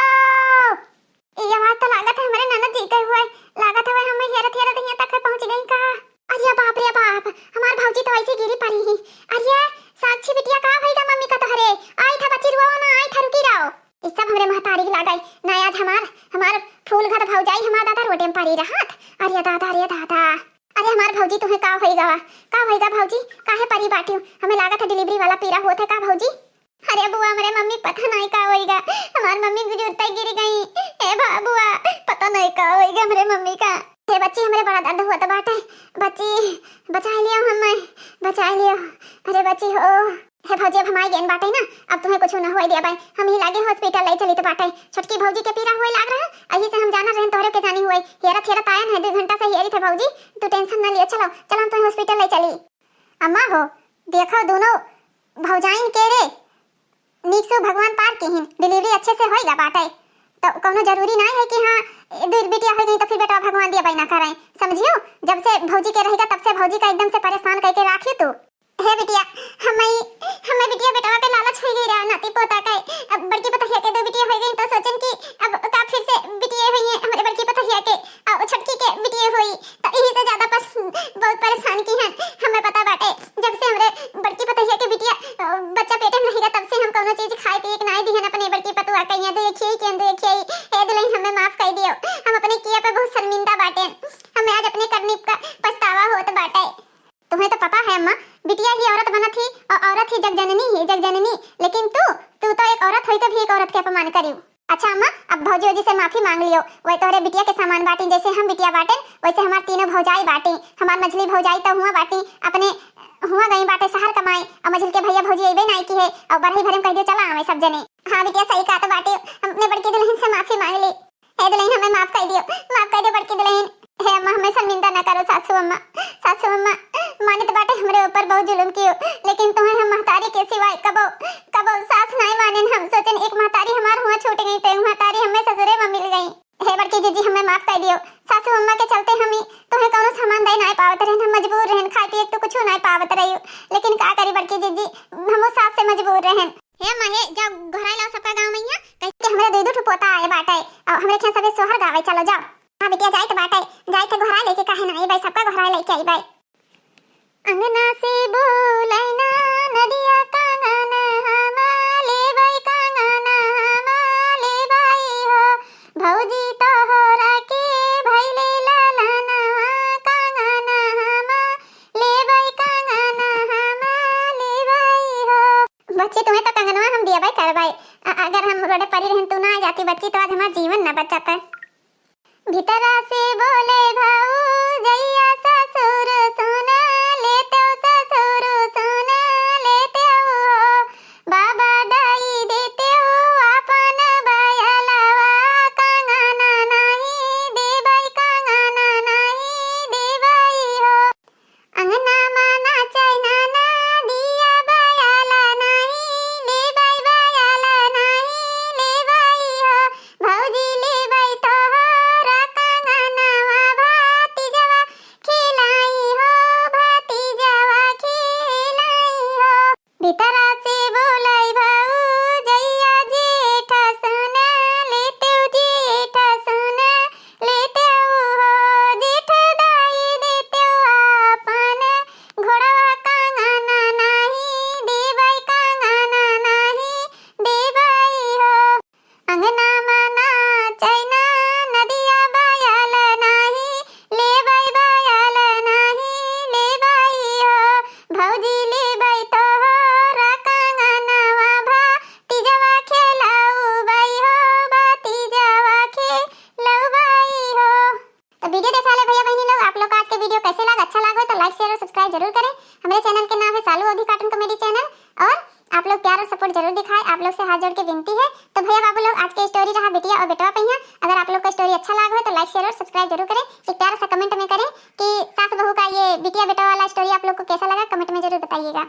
ई आवाज तो लागत है हमरे ननद जी के हुए। लागत है हमें हेरत हेरत यहाँ तक पहुँच गई का। अरे बाप रे बाप, हमार भौजी तो ऐसे गिरी पड़ी ही। अरे साक्षी बिटिया, का होइगा मम्मी का तोहरे? आई था बच्ची, रुआओ ना, आई था, रुकी रहो। ई सब हमरे महतारी के लागाई ना, आज हमार, हमार फूल घर भौजाई हमार दादा रोडे में पड़ी रहत। अरे दादा, अरे दादा। अरे हमार भौजी, तुम्हें का होइगा, का होइगा भौजी? काहे परी बाटियो? हमें लागत है डिलीवरी वाला पीरा होत है का भौजी? अरे बुआ, हमरे मम्मी पता नहीं का होइगा, हमार मम्मी गिरते गिर गई। ए बा-, बुआ, पता नहीं का होइगा हमरे मम्मी का। हे बच्ची, हमरे बड़ा दर्द होत बाटे। बच्ची, बचाइ लियो हमें, बचाइ लियो। अरे बच्ची हो। हे भौजी, अब हम आई गेन बाटे ना, अब तुम्हें कुछ ना होए दिया बाई। हम ही लागे हॉस्पिटल ले चली तो बाटे। छोटकी भौजी के पीरा होए लाग रहा, यही से हम जाना रहन तोहरे के जानी हुए। हेरत हेरत आयन है, दो घंटा से हेरी थे भौजी, तू टेंशन ना लियो। चलो, चलो हम तुम्हें हॉस्पिटल ले चली। अम्मा हो, देखो दोनों भौजाइन के रे, नीक से भगवान पार किहिन, डिलीवरी अच्छे से होइगा बाटे। तो कौनो जरूरी नहीं है कि हाँ, दो बिटिया हो गई तो फिर बेटा भगवान दिया बैना करें, समझियो? जब से भौजी के रहेगा तब से भौजी का एकदम से परेशान करके राखियो तू। हे बिटिया, हमें, हमें बिटिया बेटवा के लालच हो गई रहा, नाती पोता का। अब बड़की पतोहिया के दो बिटिया हो गई तो सोचन कि अब का फिर से बिटिया हुई है हमरे बड़की पतोहिया के, और छोटकी के बिटिया हुई। तो यही से ज्यादा पस-, बहुत परेशान किहन। हमें पता बाटे, जब से हमरे बड़की पतोहिया के बिटिया, अ, बच्चा पेटे में रहेगा, तब से हम कौनो चीज खाए पिए के नाई दिहन अपने बड़की पतोहिया के। यहाँ देखिए, के देखिए, हे दुल्हन, हमें माफ कर दियो। हम अपने किया पे बहुत शर्मिंदा बाटे। हमें आज अपने करनी का पछतावा होत बाटे। तुम्हें तो पता है अम्मा, बिटिया ही औरत बनत ही और औरत ही जग जननी ही, जग जननी। लेकिन तू, तू तो एक औरत होई तो भी एक औरत के अपमान करियो। अच्छा अम्मा, अब भौजी ओजी से माफी मांग लियो। वही तोहरे बिटिया के समान बाटी, जैसे हम बिटिया बाटेन, वैसे हमार तीनों भौजाई बाटी। हमार मझली भौजाई तो हुआ बाटी, अपने हुआ गई बाटे शहर कमाए, और मझिल के भैया भौजी अइबे नाई किहे, और बरही भरे में कह दियो चला आवे सब जने। हाँ बिटिया, सही कहत बाटी, अपने बड़की दुल्हन से माफी मांग ली। हे दुल्हन, हमें माफ कर दियो, माफ कर दियो बड़की दुल्हन। हे अम्मा, हमें शर्मिंदा न करो सासू अम्मा। सासू अम्मा, मानित बाटे हमरे ऊपर बहुत जुल्म कियो, लेकिन तुम्हें हम महतारी के सिवाय कबो, कबो सास नाई मानेन। हम सोचेन एक महतारी हमार हुआ छूट गई, तो एक महतारी हमें ससुरे में मिल गई। हे बड़की जीजी, हमें माफ कर दियो। सासू अम्मा के चलते हम ही तुम्हें कौनो सामान दे नाई पावत रहन, हम मजबूर रहन, खाए पिए के तो कुछ नाई पावत रही, लेकिन का करी बड़की जीजी, हम सास से मजबूर रहन। हे अम्मा, हे, जाओ गोहराई लाओ सबका गाँव में यहाँ, कह के हमरे दुई दू ठो पोता आए बाटे, और हमरे खें सबे सोहर गावे चलो, जाओ। हाँ बिटिया, जाइत बाटे, जाइत है गोहराई लेके, काहे ना आई बाई, सबका गोहराई लेके आई बाई। अंगना से बोलै ना नदिया कंगन हमा लेबै, कंगन हमा लेबै हो, भौजी तोहरा के भैले ललनवा, कंगन हमा लेबै, कंगन हमा लेबै हो। बच्ची, तुम्हें तो कंगनवा हम दियबै करबै। अ-, अगर हम रोडे परी रहन, तू ना आ जाती बच्ची, तो आज हमार जीवन ना बच जाता। भीतरा से बोलै भौजैया ससुर सुन लेतेउ, ससुर सुन लेतेउ हो। बाबा दाई देतेउ आपन बयलवा, कंगन नाहीं देबै, कंगन नाहीं देबै हो। अंगना मा नाचै ना नदिया बयाला नाहीं लेबै, बयाला नाहीं लेबै हो। भौजी लेबै तोहरा कंगनवा, भतीजवा खेलाई हो, भतीजवा खेलाई हो। भीतरा से बोलै भौजैया जेठ सुन लेतेउ, जेठ सुन लेतेउ हो, जेठ दाई देतेउ आपन घोड़वा, कंगन नाहीं देबै, कंगन नाहीं देबै हो। अंगना मा नाचै ना नदिया बयाला नाहीं लेबै, बयाला नाहीं लेबै हो। भौजी लेबै तोहरा कंगनवा, भतीजवा खेलउबै हो, भतीजवा खेलउबै हो। तो video देखा ले भैया बहनी लोग, आप लोग का आज के video कैसे लगा? अच्छा लगा हो तो like, share और subscribe जरूर करें। हमारे channel के नाम है सालू अवधी cartoon comedy channel, और आप लोग प्यार और support जरूर दिखाएं, आप लोग से हाथ जोड़ के विनती है। तो भैया बाबू लोग, आज के story रहा बिटिया और बेटवा पहिया। अगर आप लोग का story अच्छा लगा हो तो like, share और subscribe जरूर करें। एक प्यारा सा comment में करें कि सास बहू का ये बिटिया बेटवा वाला story आप लोग को कैसा लगा, comment में जरूर बताइएगा।